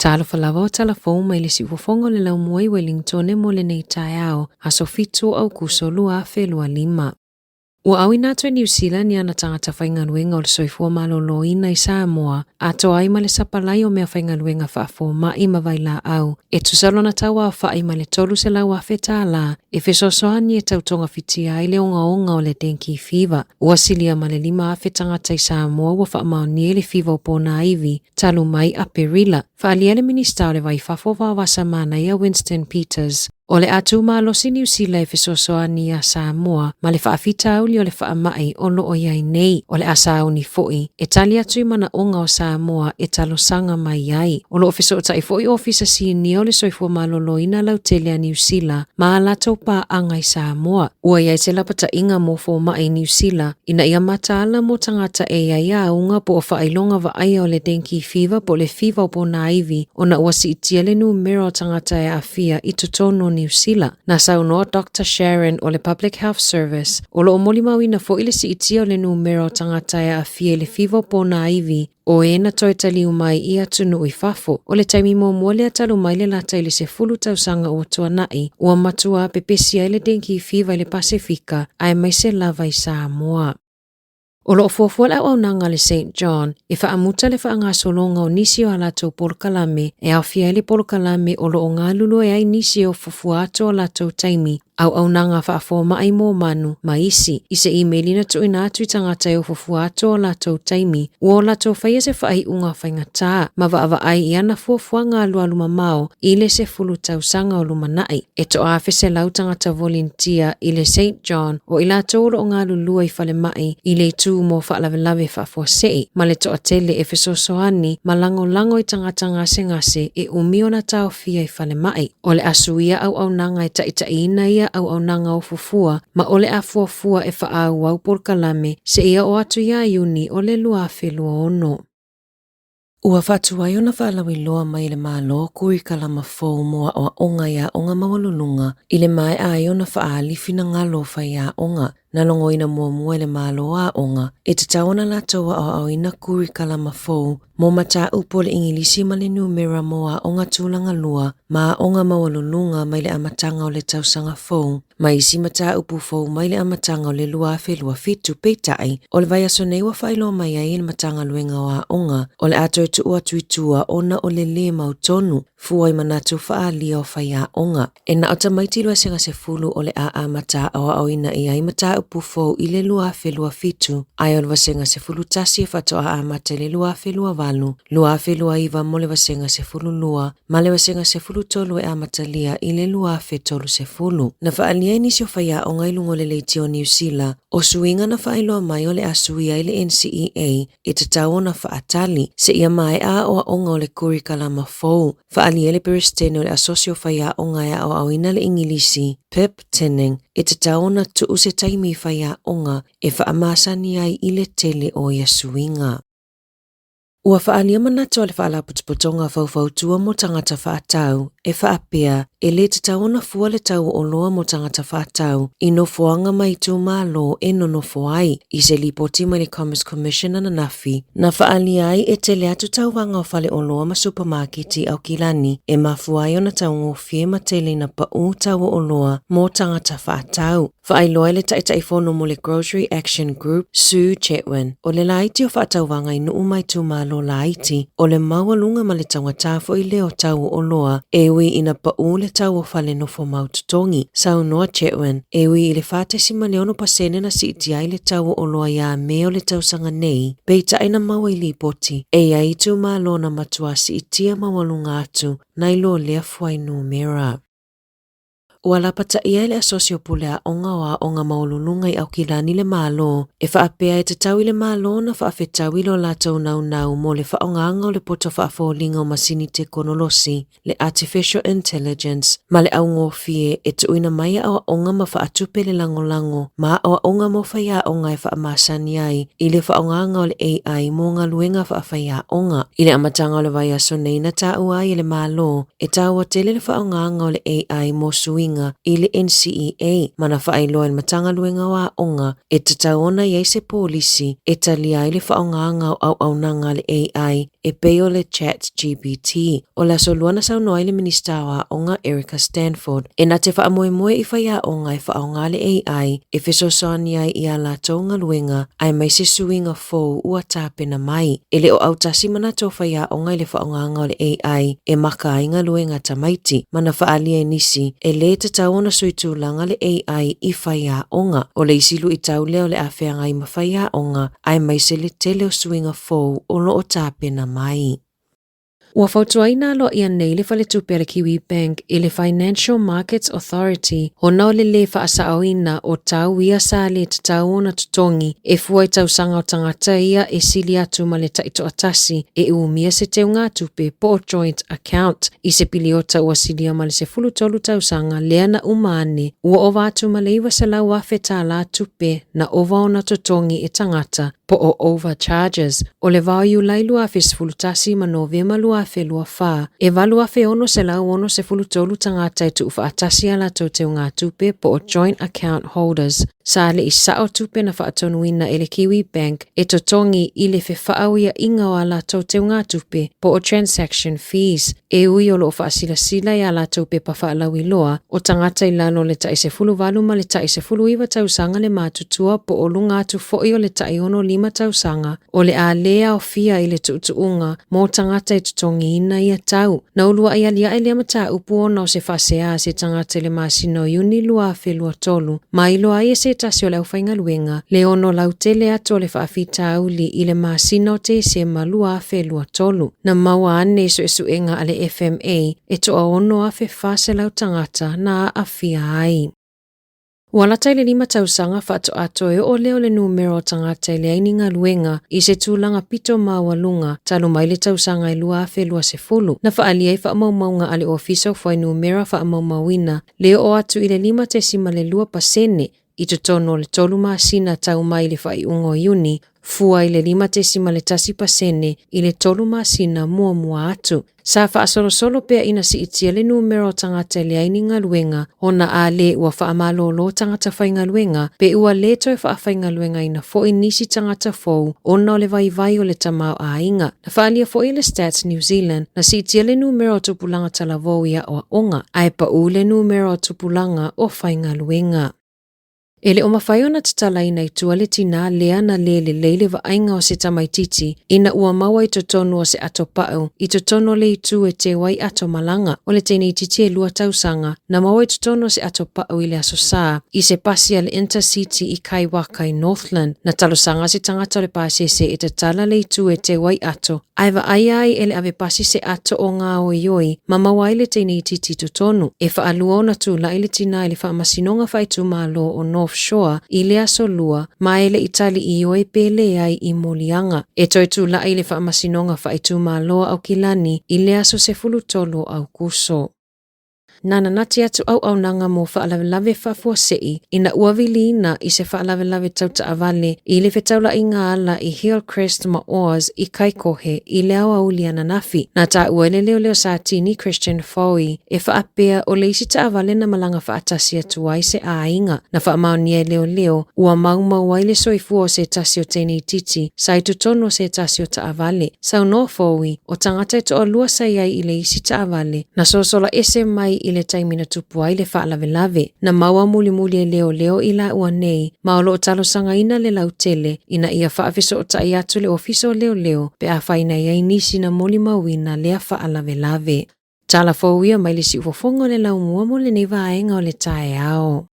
Talofa lava o tala fou mai le siufofoga o le laumua i Welingtone mo lenei taeao, aso 7 o Aukuso 2025. Ua auina atu e Niu Sila ni ana tagata faigaluega o le soifua maloloina i Samoa, atoa ai ma le sapalai o mea faigaluega faafoma'i ma vailaau, e tusa lona tauaofa'i ma le $300,000 e fesoasoani e tau togafitia ai le ogaoga o le dengue fever. Ua silia ma le 5,000 tagata i Samoa ua faamaonia i le fiva o ponaivi talu mai Aperila, faaalia le Minisita o le Va i Fafo Vaovasa Manaia Winston Peters. O le a tumalosi Niu Sila e fesoasoani iā Samoa ma le faafitauli o le faamai o lo o i ai nei. O le a sauni foi e tali atu i manaoga o Samoa e talosaga mai ai. O lo o fesootai foi Ofisa Sinia o le Soifua Maloloina Lautele a Niu Sila ma a latou paaga i Samoa. Ua i ai se lapataiga mo fomai i Niu Sila ina ia mataala mo tagata e i ai auga po o faailoga vaaia o le dengue fever po o le fiva o ponaivi ona ua siitia le numera o tagata e aafia i totonu o Niu Sila. Na saunoa Doctor Sharon o le Public Health Service, o lo o molimauina foi le siitia o le numera o tagata e aafia i le fiva o ponaivi o e na toe taliu mai i atunuu i fafo. O le taimi muamua lea talu mai le lata i le 10 tausaga ua tuanai, ua matua pepesi ai le dengue fever i le Pasefika, aemaise lava i Samoa. O lo o fuafua le auaunaga a le St John e faamuta le faagasologa o nisi o a latou polokalame e aofia ai le polokalame o lo o galulue ai nisi e ofofua atu o latou taimi auaunaga faafomai mo manu ma isi. I se imeli na tuuina atu i tagata e ofofua atu o latou taimi, ua o latou faia se faaiuga faigata ma vaavaai i ana fuafuaga alualu mamao i le 10 tausaga o lumanai. E toa 1,100 tagata volunteer i le St John o i latou o lo o galulue i falemai i le itu mo faalavelave faafuasei ma le toatele e fesoasoani ma lagolago i tagata gasegase e umi ona taofia i falemai. O le a suia auaunaga e taitaiina ia auaunaga ofofua ma o le a fuafua e faaauau polokalame seia oo atu iā Iuni o le 2026. Ua faatuai ona faalauiloa mai e le Malo kurikalama fou mo aoaoga i aoga maualuluga i le maea ai ona faaali finagalo o faiaoga. Na logoina muamua e le Malo aoga e tatau ona latou aoaoina kurikalama fou mo mataupu o le Igilisi ma le numera mo aoga tulaga lua ma aoga maualuluga mai le amataga o le tausaga fou ma isi mataupu fou mai le amataga o le 2027. Peitai, o le vaiaso nei ua faailoa mai ai e le Matagaluega o Aoga o le a toe tuu atu i tua ona o le lē mautonu fua i manatu faaalia o faiaoga. E na o tamaiti 20 o le a amata aoaoina i ai mataupu fou i le 2027, ae o le vasega 11 e faatoa amata i le 2028, 2029 mo le vasega 12, ma le vasega 13 e amatalia i le 2030. Na faaalia e nisi o faiaoga i luga o le leitio o Niu Sila, o suiga na faailoa mai o le a sui ai le NCEA e tatau ona faatali seia maea aoaoga o le kurikalama fou. Faaalia e le Peresetene o le Asosi o Faiaoga e Aoaoina le Igilisi, Pip Tinning, e tatau ona tuu se taimi i faiaoga e faamasani ai i le tele o ia suiga. Ua faaalia manatu a le Faalapotopotoga Faufautua mo Tagata Faatau e faapea, e lē tatau ona fua le tau o oloa mo tagata faatau i nofoaga ma itumalo e nonofo ai. I se lipoti mai le Commerce Commission ananafi, na faaalia ai e tele atu tauvaga o faleoloa ma supamaketi i Aukilani e mafua ai ona taugofie ma tele ina paʻū tau o oloa mo tagata faatau. Faailoa e le Taitaifono mo le Grocery Action Group, Sue Chetwin, o le laiti o faatauvaga i nuu ma itumalo laiti, o le maualuga ma le taugata foi lea o tau o oloa, e ui ina paʻū le tau o fale nofo mau totogi. Saunoa Chetwin, e ui i le 4.6% na siitia ai le tau o oloa iā Me o le tausaga nei, peitai na maua i lipoti, e i ai itumalo na matua siitia maualuga atu nai lo lea fuainumera. Ua lapataia e le Asosi o Pule Aoga o Aoga Maualuluga i Aukilani le Malo e faapea e tatau i le Malo ona faafetaui lo latou naunau mo le faaaogaga o le poto faafoliga o masini tekonolosi, le Artificial Intelligence, ma le augofie e tuuina mai aoaoga ma faatupe le lagolago ma aoaoga mo faiaoga e faamasani ai i le faaaogaga o le AI mo galuega faafaiaoga. I le amataga o le vaiaso nei na taua ai e le Malo E taua tele le faaaogaga o le AI mo suiga i le NCEA ma na faailoa e le Matagaluega o Aoga e tatau ona i ai se polisi e talia ai le faaaogaga o auaunaga a le AI. e pei o le ChatGPT. O le Aso Lua na saunoa ai le Minisita o Aoga Erica Stanford e na te faamoemoe i faiaoga e faaaoga le AI e fesoasoani ai i a latou galuega aemaise suiga fou ua tapena mai. E le o autasi manatu o faiaoga i le faaaogaga o le AI e maka ai galuega a tamaiti, ma na faaalia e nisi e lē tatau ona sui tulaga le AI i faiaoga. O le isi luitau lea o le a feagai ma faiaoga aemaise le tele o suiga fou o lo o tapena mai. Ua fautuaina aloaia nei le faletupe a le Kiwi Bank i le Financial Markets Authority ona o le lē faasaoina o tau ia sa lē tatau ona totogi e fua i tausaga o tagata ia e sili atu ma le taitoatasi e umia se teugatupe po o joint account i se piliota ua silia ma le 13 tausaga lea na uma ane ua ova atu ma le $900,000 tālā tupe na ova ona totogi e tagata po o overcharges o le vao Iulai 2011 ma Novema 2024, e 8,663 tagata e tuufaatasi a latou teugatupe po o joint account holders sa le i sao tupe na faatonuina e le Kiwi Bank e totogi i le fefaauiaʻiga o a latou teugatupe po o transaction fees, e ui o lo o faasilasila i a latou pepa faalauiloa o tagata i lalo o le tai 18 ma le tai 19 tausaga le matutua po o luga atu foi o le tai 65 tausaga, o le a lē aofia i le tuutuuga mo tagata e totogiina ia tau. Na uluai aliae lea mataupu ona o se faasea a se tagata i le masina o Iuni 2023 ma iloa ai e se tasi o le aufaigaluega le ono lautele atu o le faafitauli i le masina o Tesema 2023. Na maua ane i suesuega a le FMA e toa 6,400 tagata na aafia ai. Ua lata i le 5 tausaga faatoa toe oo lea o le numera o tagata e leai ni galuega i se tulaga pito maualuga talu mai le tausaga e 2020, na faaalia ai faamaumauga a le Ofisa o Fuainumera Faamaumauina le oo atu i le 5.2% i totonu o le tolu masina tau mai i le faaiuga o Iuni, fua i le 5.1% i le tolu masina muamua atu. Sa faasolosolo pea ina siitia le numera o tagata e leai ni galuega ona a lē ua faamalōlō tagata faigaluega pe ua lē toe faafaigaluegaina foi nisi tagata fou ona o le vaivai o le tamaoaiga. Na faaalia foi e le Stats New Zealand na siitia le numera o tupulaga talavou i aoaoga, ae paʻū le numera o tupulaga o faigaluega. E le o mafai ona tatalaina i tua le tinā lea na lē lelei le vaaiga o se tamaitiiti ina ua maua i totonu o se ato pau i totonu o le itu e teu ai ato malaga. O le teineitiiti e 2 tausaga na maua i totonu o se ato pau i le Aso Sa i se pasi a le Intercity i Kaiwaka i Northland. Na talosaga se tagata o le pasese e tatala le itu e teu ai ato ae vaaia ai e le avepasi se ato o gaoioi ma maua ai le teineitiiti i totonu. E faalua ona tulai le tinā i le Faamasinoga Faaitumalo o North Shore i le Aso Lua ma e le i tali ioe pe leai i moliaga. E toe tulai i le Faamasinoga Faaitumalo a Aukilani i le aso 13 o Aukuso. Na nanati atu auaunaga mo faalavelave faafuasei ina ua viliina i se faalavelave tau taavale i le fetaulaiga ala i Hillcrest ma Oars i Kaikohe i le aoauli ananafi. Na taua e le leoleo Satini Christian Foy e faapea o le isi taavale na malaga faatasi atu ai se aiga. Na faamaonia e leoleo ua maumau ai le soifua o se tasi o teineitiiti sa i totonu o se tasi o taavale. Saunoa Foy, o tagata e toalua sa i ai i le isi taavale, na sosola ese mai i le taimi na tupu ai le faalavelave. Na maua mulimuli e leoleo i laua nei, ma o lo o talosagaina le lautele ina ia faafesootai atu le Ofisa o Leoleo pe afai na i ai nisi na molimauina lea faalavelave. Tala fou ia mai le siufofoga o le laumua mo lenei vaega o le taeao.